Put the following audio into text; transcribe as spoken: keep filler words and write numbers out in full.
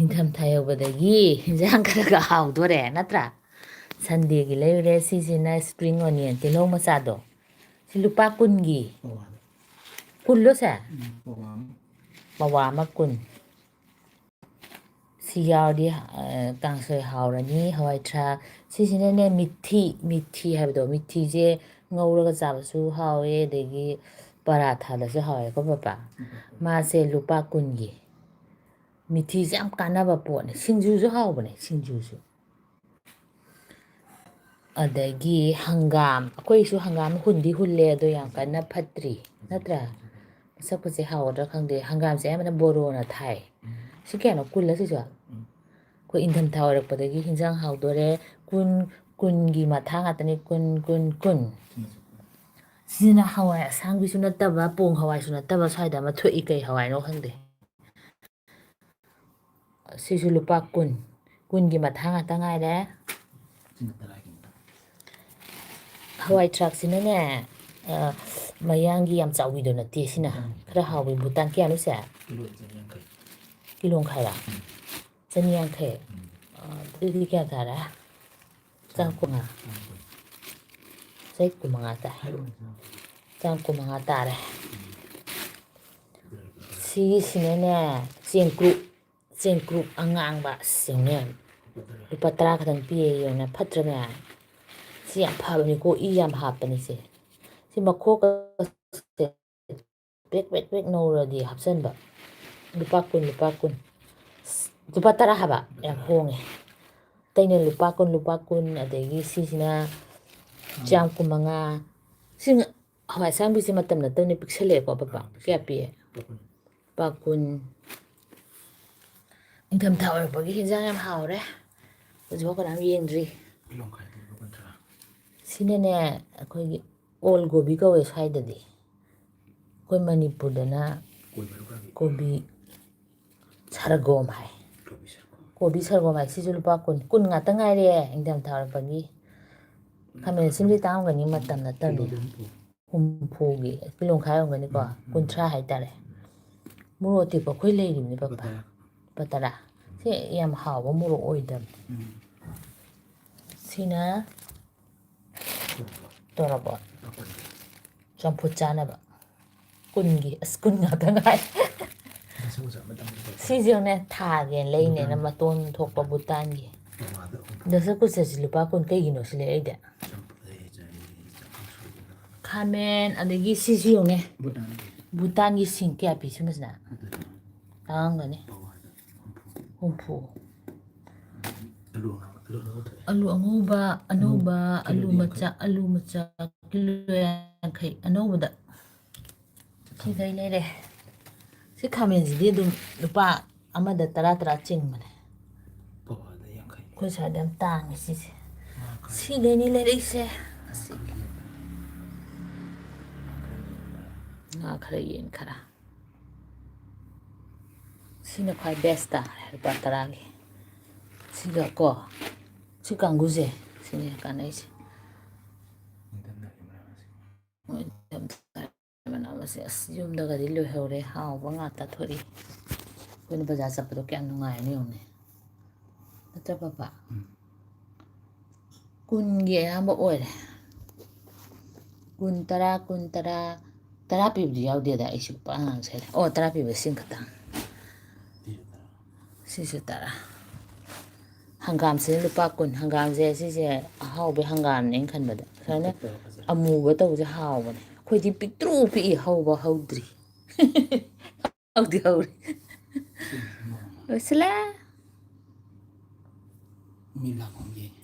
ꯅꯤꯡꯊꯝꯊꯥ ꯌꯧꯕꯗꯒꯤ ꯍꯤꯟꯖꯥꯡ ꯈꯔ ꯈꯔ ꯍꯥꯎꯗꯣꯔꯦ ꯅꯠꯇ꯭ꯔꯥ? ꯁꯟꯗꯦꯒꯤ ꯂꯩꯔꯨꯔꯦ꯫ ꯁꯤꯁꯤꯅ spring onion, ꯇꯤꯜꯍꯧ ꯃꯆꯥꯗꯣ꯫ ꯁꯤ ꯂꯨꯄꯥ ꯀꯨꯟꯒꯤ꯫ ꯀꯨꯟꯂꯣ ꯁꯦ? ꯄꯋꯥ ꯑꯃ ꯀꯨꯟ꯫ ꯁꯤ ꯌꯥꯎꯔꯗꯤ, ꯑ, ꯀꯥꯡꯁꯣꯏ ꯍꯥꯎꯔꯅꯤ꯫ ꯍꯋꯥꯏ ꯊ꯭ꯔꯥꯛ꯫ ꯁꯤꯁꯤꯅꯅꯦ ꯃꯤꯊꯤ, ꯃꯤꯊꯤ ꯍꯥꯏꯕꯗꯣ, ꯃꯤꯊꯤꯁꯦ ꯉꯧꯔꯒ ꯆꯥꯕꯁꯨ ꯍꯥꯎꯋꯦ, ꯑꯗꯒꯤ ꯄꯔꯥꯊꯥꯗꯁꯨ ꯍꯥꯎꯋꯦꯀꯣ ꯄꯄꯥ꯫ ꯃꯥꯁꯦ ꯂꯨꯄꯥ ꯀꯨꯟꯒꯤ꯫ ꯃꯤꯊꯤꯁꯦ ꯌꯥꯝ ꯀꯥꯟꯅꯕ ꯄꯣꯠꯅꯦ, ꯁꯤꯡꯖꯨꯁꯨ ꯍꯥꯎꯕꯅꯦ, ꯁꯤꯡꯖꯨꯁꯨ꯫ ꯑꯗꯒꯤ ꯍꯪꯒꯥꯝ, ꯑꯩꯈꯣꯏꯁꯨ ꯍꯪꯒꯥꯝ ꯍꯨꯟꯗꯤ ꯍꯨꯜꯂꯦ, ꯑꯗꯣ ꯌꯥꯝ ꯀꯟꯅ ꯐꯠꯇ꯭ꯔꯤ ꯅꯠꯇ꯭ꯔꯥ? ꯃꯁꯛꯄꯨꯁꯦ ꯍꯥꯎꯒꯗ꯭ꯔꯥ ꯈꯪꯗꯦ꯫ ꯍꯪꯒꯥꯝꯁꯦ ꯑꯌꯥꯝꯕꯅ ꯕꯣꯔꯣꯅ ꯊꯥꯏ꯫ ꯁꯤ ꯀꯌꯥꯅꯣ? ꯀꯨꯜꯂ ꯁꯤꯁꯨ? ꯑꯩꯈꯣꯏ ꯏꯪꯊꯝꯊꯥ ꯑꯣꯏꯔꯛꯄꯗꯒꯤ ꯍꯤꯟꯖꯥꯡ ꯍꯥꯎꯗꯣꯔꯦ꯫ ꯀꯨꯟ, ꯀꯨꯟꯒꯤ ꯃꯊꯥ ꯉꯥꯛꯇꯅꯤ, ꯀꯨꯟ, ꯀꯨꯟ, ꯀꯨꯟ꯫ ꯁꯤꯅ ꯍꯋꯥꯏ ꯑꯁꯥꯡꯕꯤꯁꯨ ꯅꯠꯇꯕ, ꯄꯣꯡ ꯍꯋꯥꯏꯁꯨ ꯅꯠꯇꯕ, ꯁ꯭ꯋꯥꯏꯗ ꯑꯃ ꯊꯣꯛꯏ, ꯀꯩ ꯍꯋꯥꯏꯅꯣ ꯈꯪꯗꯦ꯫ ꯁꯤꯁꯨ ꯂꯨꯄꯥ ꯀꯨꯟ꯫ ꯀꯨꯟꯒꯤ ꯃꯊꯥ ꯉꯥꯛꯇ ꯉꯥꯏꯔꯦ꯫ ꯍꯋꯥꯏ ꯊ꯭ꯔꯥꯛꯁꯤꯅꯅꯦ, ꯑ, ꯃꯌꯥꯡꯒꯤ ꯌꯥꯝ ꯆꯥꯎꯕꯤꯗꯣ ꯅꯠꯇꯦ ꯁꯤꯅ꯫ ꯈꯔ ꯍꯥꯎꯕꯤ꯫ ꯚꯨꯇꯥꯟ ꯀꯌꯥꯅꯣ ꯁꯦ? ꯀꯤꯂꯣ ꯃꯈꯥꯏꯔꯥ? ꯆꯅꯤꯌꯥꯡꯈꯩ꯫ ꯑ, ꯑꯗꯨꯗꯤ ꯀꯌꯥ ꯇꯥꯔꯦ? ꯆꯥꯝ ꯀꯨꯟꯃꯉꯥ꯫ ꯆꯥꯝ ꯀꯨꯟꯃꯉꯥ ꯇꯥꯏ꯫ ꯆꯥꯝ ꯀꯨꯟꯃꯉꯥ ꯇꯥꯔꯦ꯫ ꯁꯤꯒꯤꯁꯤꯅꯅꯦ, ꯆꯦꯡꯀ꯭ꯔꯨꯞ, ꯆꯦꯡꯀ꯭ꯔꯨꯞ ꯑꯉꯥꯡꯕ, ꯑꯁ, ꯌꯦꯡꯉꯨꯅꯦ꯫ ꯂꯨꯄꯥ ꯇꯔꯥ ꯈꯛꯇꯪ ꯄꯤꯌꯦ, ꯌꯦꯡꯉꯨꯅꯦ, ꯐꯠꯇ꯭ꯔꯅꯦ? ꯁꯤ ꯌꯥꯝ ꯐꯕꯅꯤꯀꯣ, ꯏ ꯌꯥꯝ ꯍꯥꯞꯄꯅꯤ ꯁꯦ꯫ ꯁꯤ ꯃꯈꯣꯛꯀꯁꯦ ꯄꯦꯛ, ꯄꯦꯛ, ꯄꯦꯛ ꯅꯧꯔꯗꯤ ꯍꯥꯞꯆꯟꯕ꯫ ꯂꯨꯄꯥ ꯀꯨꯟ, ꯂꯨꯄꯥ ꯀꯨꯟ꯫ ꯂꯨꯄꯥ ꯇꯔꯥ ꯍꯥꯏꯕ, ꯌꯥꯝ ꯍꯣꯡꯉꯦ꯫ ꯑꯇꯩꯅ ꯂꯨꯄꯥ ꯀꯨꯟ, ꯂꯨꯄꯥ ꯀꯨꯟ, ꯑꯗꯒꯤ ꯁꯤꯁꯤꯅ ꯆꯥꯝ ꯀꯨꯟꯃꯉꯥ꯫ ꯁꯤ ꯉ-, ꯍꯋꯥꯏ ꯑꯁꯥꯡꯕꯤꯁꯦ ꯃꯇꯝ ꯅꯠꯇꯕꯅꯤꯅ ꯄꯤꯛꯁꯜꯂꯛꯑꯦꯀꯣ, ꯄꯄꯥ? ꯀꯌꯥ ꯄꯤꯌꯦ? ꯂꯨꯄꯥ ꯀꯨꯟ꯫ ꯅꯤꯡꯊꯝꯊꯥ ꯑꯣꯏꯔꯛꯄꯒꯤ ꯍꯤꯟꯖꯥꯡ ꯌꯥꯝ ꯍꯥꯎꯔꯦ꯫ ꯍꯧꯖꯤꯛꯐꯥꯎ ꯀꯅꯥꯝ ꯌꯦꯡꯗ꯭ꯔꯤ꯫ ꯁꯤꯅꯅꯦ, ꯑꯩꯈꯣꯏꯒꯤ ꯑꯣꯜ ꯒꯣꯕꯤ ꯀꯧꯋꯦ ꯁ꯭ꯋꯥꯏꯗꯗꯤ꯫ ꯑꯩꯈꯣꯏ ꯃꯅꯤꯄꯨꯔꯗꯅ ꯀꯣꯕꯤ ꯁꯔꯒꯣꯝ ꯍꯥꯏ꯫ ꯀꯣꯕꯤ ꯁꯔꯒꯣꯝ ꯍꯥꯏ꯫ ꯁꯤꯁꯨ ꯂꯨꯄꯥ ꯀꯨꯟ, ꯀꯨꯟ ꯉꯥꯛꯇ ꯉꯥꯏꯔꯦ ꯏꯪꯊꯝꯊꯥ ꯑꯣꯏꯔꯛꯄꯒꯤ꯫ ꯈꯥꯃꯦꯟ ꯑꯁꯤꯟꯕꯤ ꯇꯥꯡꯉꯝꯒꯅꯤ, ꯃꯇꯝ ꯅꯠꯇꯕꯅꯤꯅ꯫ ꯍꯨꯝꯐꯨꯒꯤ, ꯀꯤꯂꯣ ꯃꯈꯥꯏ ꯑꯣꯏꯔꯝꯒꯅꯤꯀꯣ, ꯀꯨꯟꯊ꯭ꯔꯥ ꯍꯥꯏꯇꯥꯔꯦ꯫ ꯃꯣꯔꯣꯛ ꯑꯇꯦꯛꯄ ꯑꯩꯈꯣꯏ ꯂꯩꯔꯤꯕꯅꯤ, ꯄꯄꯥ꯫ ꯂꯨꯄꯥ ꯇꯔꯥ꯫ ꯁꯤ ꯌꯥꯝ ꯍꯥꯎꯕ ꯃꯣꯔꯣꯛ ꯑꯣꯏꯗꯕꯅꯤ꯫ ꯁꯤꯅ ꯇꯣꯔꯕꯣꯠ꯫ ꯆꯝꯐꯨꯠ ꯆꯥꯅꯕ꯫ ꯀꯨꯟꯒꯤ, ꯑꯁ, ꯀꯨꯟ ꯉꯥꯛꯇ ꯉꯥꯏ꯫ ꯁꯤꯁꯦ ꯌꯦꯡꯉꯨꯅꯦ, ꯊꯥꯒꯦꯅ ꯂꯩꯅꯦꯅ ꯃꯇꯣꯟ ꯊꯣꯛꯄ ꯚꯨꯇꯥꯟꯒꯤ꯫ ꯗꯁꯀꯨꯁꯁꯤ ꯂꯨꯄꯥ ꯀꯨꯟ꯫ ꯀꯩꯒꯤꯅꯣ ꯁꯤ ꯂꯩꯔꯛꯏꯗꯤ? ꯈꯥꯃꯦꯟ, ꯑꯗꯒꯤ ꯁꯤꯁꯨ ꯌꯦꯡꯉꯨꯅꯦ꯫ ꯚꯨꯇꯥꯟꯒꯤ ꯁꯤꯡ ꯀꯌꯥ ꯄꯤ ꯁꯤꯃꯁꯤꯅ? ꯇꯥꯡꯉꯝꯒꯅꯤ꯫ ꯍꯨꯝꯐꯨ꯫ ꯑꯂꯨ ꯑꯉꯧꯕ, ꯑꯅꯧꯕ, ꯑꯂꯨ ꯃꯆꯥ, ꯑꯂꯨ ꯃꯆꯥ ꯀꯤꯂꯣ ꯌꯥꯡꯈꯩ ꯑꯅꯧꯕꯗ꯫ ꯁꯤꯈꯩ ꯂꯩꯔꯦ꯫ ꯁꯤ ꯈꯥꯃꯦꯟꯁꯤꯗꯤ ꯑꯗꯨꯝ ꯂꯨꯄꯥ ꯑꯃꯗ ꯇꯔꯥ ꯇꯔꯥ ꯆꯤꯡꯕꯅꯦ꯫ ꯑꯩꯈꯣꯏ ꯁ꯭ꯋꯥꯏꯗ ꯌꯥꯝ ꯇꯥꯡꯉꯦ ꯁꯤꯁꯦ꯫ ꯁꯤꯈꯩꯅꯤ ꯂꯩꯔꯛꯏꯁꯦ꯫ ꯑꯁꯤ ꯉꯥ ꯈꯔ, ꯌꯦꯟ ꯈꯔ꯫ ꯁꯤꯅ ꯈ꯭ꯋꯥꯏ best ꯇꯥꯔꯦ, ꯂꯨꯄꯥ ꯇꯔꯥꯒꯤ꯫ ꯁꯤꯒ ꯀꯣ, ꯁꯤ ꯀꯥꯡꯒꯨꯁꯦ, ꯁꯤꯅꯦ ꯀꯥꯟꯅꯩꯁꯦ꯫ ꯃꯅꯥ ꯃꯁꯤꯡ, ꯑꯁ, ꯌꯨꯝꯗꯒꯗꯤ ꯂꯣꯏꯍꯧꯔꯦ, ꯍꯥꯎꯕ ꯉꯥꯛꯇ ꯊꯣꯛꯏ꯫ ꯑꯩꯈꯣꯏꯅ ꯕꯖꯥꯔ ꯆꯠꯄꯗꯣ ꯀꯌꯥꯝ ꯅꯨꯡꯉꯥꯏꯔꯅꯤ ꯌꯦꯡꯉꯨꯅꯦ꯫ ꯅꯠꯇ꯭ꯔ, ꯄꯥꯄꯥ? ꯀꯨꯟꯒꯤ ꯑꯌꯥꯝꯕ ꯑꯣꯏꯔꯦ꯫ ꯀꯨꯟ, ꯇꯔꯥ, ꯀꯨꯟ, ꯇꯔꯥ, ꯇꯔꯥ ꯄꯤꯕꯗꯤ ꯌꯥꯎꯗꯦꯗ, ꯑꯩꯁꯨ ꯄꯨꯔꯥ ꯑꯉꯥꯡ ꯁꯥꯏꯗ꯫ ꯑꯣ, ꯇꯔꯥ ꯄꯤꯕ ꯁꯤꯡ ꯈꯛꯇꯪ꯫ ꯁꯤꯁꯨ ꯇꯔꯥ꯫ ꯍꯪꯒꯥꯝꯁꯤꯅ ꯂꯨꯄꯥ ꯀꯨꯟ꯫ ꯍꯪꯒꯥꯝꯁꯦ ꯁꯤꯁꯦ ꯑꯍꯥꯎꯕ ꯍꯪꯒꯥꯝꯅꯦ ꯑꯩꯅ ꯈꯟꯕꯗ꯫ ꯁꯨꯃꯥꯏꯅ ꯑꯃꯨꯕ ꯇꯧꯕꯁꯦ ꯍꯥꯎꯕꯅꯦ꯫ ꯑꯩꯈꯣꯏꯗꯤ ꯄꯤꯛꯇ꯭ꯔꯨ ꯄꯤꯛꯏ, ꯍꯧꯕ ꯍꯧꯗ꯭ꯔꯤ꯫ ꯍꯧꯗꯤ ꯍꯧꯔꯦ꯫ ꯂꯣꯏꯁꯤꯜꯂꯦ꯫ ꯃꯤ ꯂꯥꯛꯄ ꯑꯃ ꯌꯦꯡꯉꯦ꯫